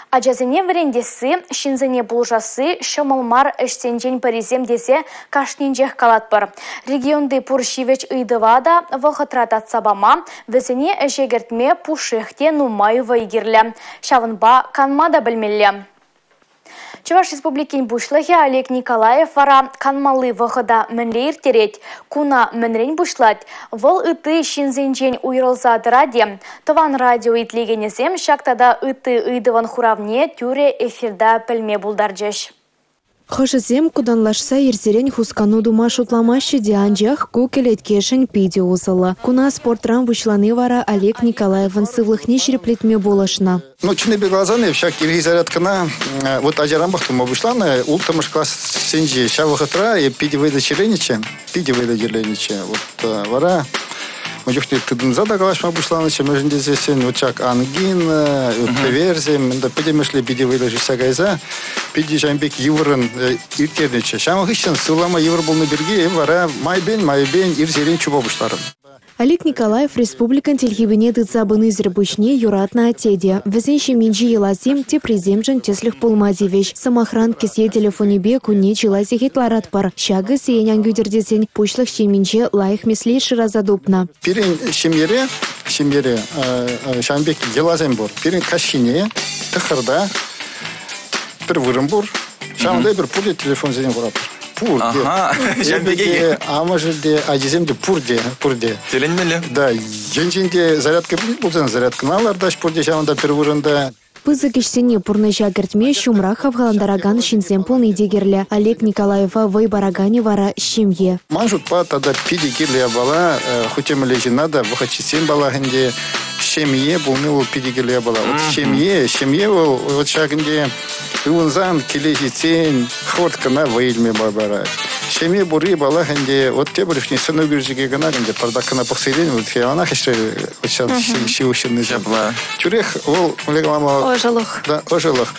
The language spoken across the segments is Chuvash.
Ачасене вӗрентесси, ҫынсене пулӑшасси ҫӑмӑл мар ӗҫсенчен пӗрисем тесе кашнинчех калатпӑр. Регионти пур ҫивӗч ыйтӑва та вӑхӑтра татса пама, вӗсене ӗҫе кӗртме пушшех те нумай вӑй кирлӗ. Ҫавӑнпа канма та пӗлмелле. Чӑваш Республикин Пуҫлӑхӗ Олег Николаев вара канмалли вӑхӑта мӗнле ирттерет, куна мӗнрен пуҫлать, вӑл ытти ҫынсенчен уйрӑлса тӑрать-и? Тӑван радио итлекенӗсем ҫак тата ытти ыйтӑвӑн хуравне тӳрӗ эфирта пӗлме пултарчӗҫ. Хӑшӗсем кутанлашса ирсерен хускану тума шутламаҫҫӗ те, анчах ку кӗлеткешӗн питӗ усӑллӑ. Куна спортран пуҫлани вара Олег Николаевӑн сывлӑхне ҫирӗплетме пулӑшнӑ. Ну, чӑннипе каласан, эп ҫак ирхи зарядкӑна вот ачаранпах тума пуҫланӑ. Улттӑмӗш классенче ҫав вӑхӑтра эп питӗ вӑйлӑ чирленӗччӗ. Питӗ вӑйлӑ чирленӗччӗ. Вот вара ун чухне тытӑнса та калаҫма пуҫланӑччӗ, мӗншӗн тесессӗн вот ҫак ангина, пӗверсем, пӗтӗмӗшле питӗ вӑйлӑ шыҫса кайса питӗ ҫавӑн пек йывӑррӑн ирттернӗччӗ. Ҫавӑн хыҫҫӑн сывлама йывӑр пулнӑ пирки вара майӗпен-майӗпен ирсерен чупа пуҫларӑм. Олег Николаев республикӑн тилхепине тытса пынисӗр пуҫне юратнӑ атте те. Вӗсен ҫемйинчи йӑласем теприсемшӗн тӗслӗх пулма тивӗҫ. Сӑмахран, кӗсье телефонӗпе кунне чылай сехет ларатпӑр. Ҫакӑ сиен ан кӳтӗр тесен пуҫлӑх ҫемйинче лайӑх меслет шыраса тупнӑ. Пирӗн ҫемьере, ҫемьере ҫавӑн пек йӑласем пур. Пирӗн каҫхине тӑххӑрта пӗр вырӑн пур. Ҫавӑнта эпир пурте телефонсене хуратпӑр. Пурте. Ага, ҫав пекех. Амӑшӗ те, ачисем те пурте, пурте. Тӗлӗнмелле. Да, енчен те зарядка пулсан зарядкӑна лартаҫ пурте ҫавӑнта пӗр вырӑнта. Пысӑк ӗҫсене пурнӑҫа кӗртме ҫумра хавхалантаракан ҫынсем пулни те кирлӗ. Олег Николаева вӑй параканӗ вара – ҫемье. Ман шутпа тата питӗ кирлӗ япала, хуть те мӗнле ҫынна та вӑхӑт ҫитсен паллах ӗнтӗ, ҫемье пулни вӑл питӗ кирлӗ япала. Вот ҫемье, ҫемье вӑл вот ҫак ӗнтӗ ывӑнсан, киле ҫитсен хӑвӑрт кӑна вӑй илме май парать. Ҫемье пурри, паллах ӗнтӗ, вот тепӗр чухне сӑн ӳкерчӗке кӑна ӗнтӗ пӑртак кӑна пӑхса илен, вот яланах ӗҫре вот ҫав ҫывӑх ҫыннисем. Ҫапла. Тӳрех вӑл, мӗнле калама, Ӑшӑлӑх. Да, ӑшӑлӑх.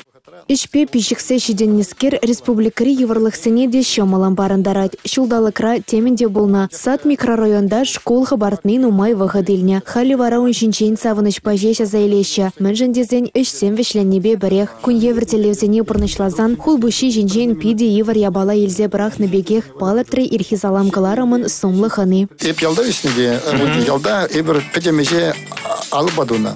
Ӗҫпе пиҫӗхсе ҫитӗннӗскер республикӑри йывӑрлӑхсене те ҫӑмӑллӑн парӑнтарать. Ҫулталӑкра темӗн те пулнӑ. Сад микрорайонта шкул хӑпартни нумай вӑхӑт илнӗ. Халӗ вара ун ҫинчен савӑнӑҫпа ҫеҫ аса илеҫҫӗ. Мӗншӗн тесен ӗҫсем вӗҫленнипе пӗрех. Кун евӗр тӗллевсене пурнӑҫласан хулпуҫҫи ҫинчен питӗ йывӑр япала илсе пӑрахнӑ пекех, палӑртрӗ ирхи салам кӑларӑмӑн сумлӑ хӑни. Эп ялта ӳснӗ те, ялта эпир пӗтӗм ӗҫе алӑпа тунӑ.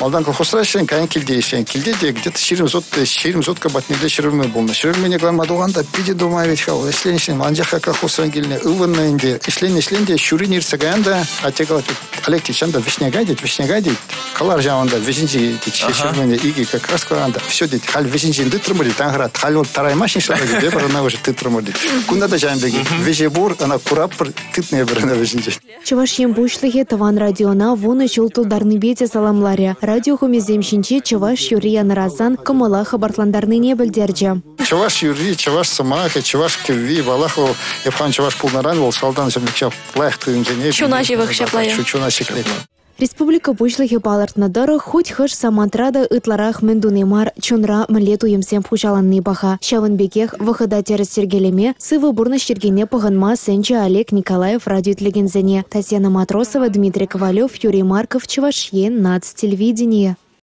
Малтан колхозра ӗҫлен, кайӑн килте ӗҫлен. Килте те где-то 20 сотка патнелле ҫӗрулми пулнӑ. Ҫӗрулмине кӑларма тухан та питӗ нумай вӗт-ха вӑл. Ӗҫлен, ӗҫлен. Анчах та колхозран килнӗ, ывӑннӑ ӗнтӗ. Ӗҫлен, ӗҫлен те ҫурин иртсе каян та атте калать, Олег тет, ҫавӑнта вӗҫне кай тет, вӗҫне кай тет. Кӑлар ҫавӑнта вӗҫӗнчи тет, ҫӗрулмине икӗ как раз кӑларан та. Все тет, халь вӗҫӗнчен тытрӑмӑр тет, танхӑрат. Халь вӑл тараймасть ниҫта тет, эпир ӑна уже тытрӑмӑр тет. Кунта та ҫавӑн пекех. Вӗҫе пур, ӑна кураппӑр, тытнӑ эпир ӑна вӗҫӗнчен. Чӑваш Ен Пуҫлӑхӗ тӑван радиона вунӑ ҫул тултарнипе те саламларӗ. Радио хумӗсем ҫинче чӑваш юрри янӑрасан кӑмӑла хӑпартлантарнине пӗлтерчӗ. Чӑваш юрри, чӑваш сӑмахӗ, чӑваш кӗвви, паллах, вӑл эп хам чӑваш пулнӑран вӑл шалтан ҫав лайӑх туйӑмсене Чуна ҫывӑх ҫапла. Чуна ҫӗклет. Республика Пуҫлӑхӗ палӑртнӑ тӑрӑх, хуть хӑш самантра та ытларах мӗн туни мар, чунра мӗнле туйӑмсем хуҫаланни паха. Ҫавӑн пекех вӑхӑта тӗрӗс йӗркелеме, сывӑ пурнӑҫ йӗркине пӑхӑнма сӗнчӗ Олег Николаев радиоитлекенсене. Татьяна Матросова, Дмитрий Ковалев, Юрий Марков, Чӑваш Ен, наци телевиденийӗ.